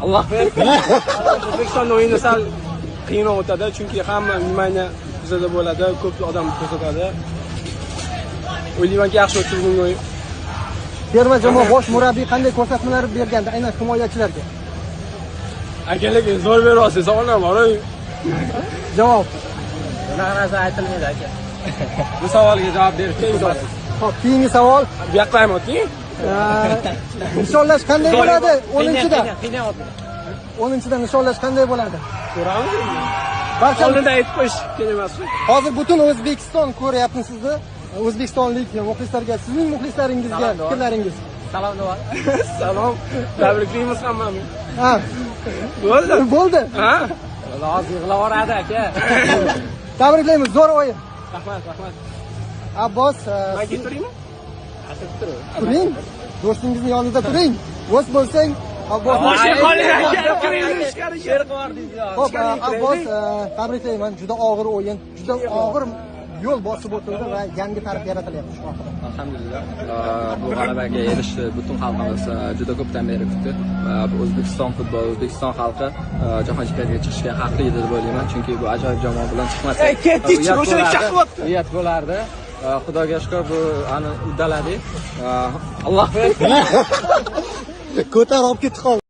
Alloh O'zbekiston o'yini sal qiyinroq o'tadi, chunki hamma внимание bizada bo'ladi, ko'p odam ko'rsatadi. O'ylaymanki, yaxshi o'tdi bugungi o'yin. Terma jamoa bosh murabbiy qanday ko'rsatmalar bergandi aynan himoyachilarga? Aka, lekin zo'r beryapsiz, savollar bor. Javob. Bunaqa narsa aytilmaydi, aka. Bu savolga javob berish. Xo'p, keyingi savol. Bu yoqqa ham o'ting. Nishonlash qanday bo'ladi 10-da? Qiynayapti. 10-da nishonlash qanday bo'ladi? Ko'ramiz. Barcha Oldindan aytib qo'yish kerak emasmi? Hozir butun O'zbekiston ko'ryapti sizni. O'zbekistonlik muxlislarga, sizning muxlislaringizga Salom, fikrlaringiz. Salom, duo. Salom. Tabriklaymiz hammani. Ha, Bo'ldi. bo'ldi. Ha? Hozir yig'lavoradi, aka. Tabriklaymiz, zo'r o'yin. Rahmat, rahmat. Abbos, Man ketib turaymi? Turing. Do'stingizni yonida turing. Do'st bo'lsang, Abbos. Qoling, aka, kiring, ichkari. She'r qilib. Xo'p, Abbos, tabriklayman. Juda og'ir o'yin, juda og'ir yo'l bosib o'tildi va yangi tarix yaratilyapti shu haqida. Alhamdulillah. Bu g'alabaga erishdi butun xalqimiz juda ko'pdan beri kutdi. Va bu O'zbekiston futboli, O'zbekiston xalqi jahon chempionatiga chiqishga haqli edi deb o'ylayman, chunki bu ajoyib jamoa bilan chiqmasak, Ey, ketdik, uyat o'sha bo'lardi. Chaqyapti. Uyat bo'lardi. Xudoga shukur, bu ani uddaladik. Alloh Ko'tar olib ketdi qoldi.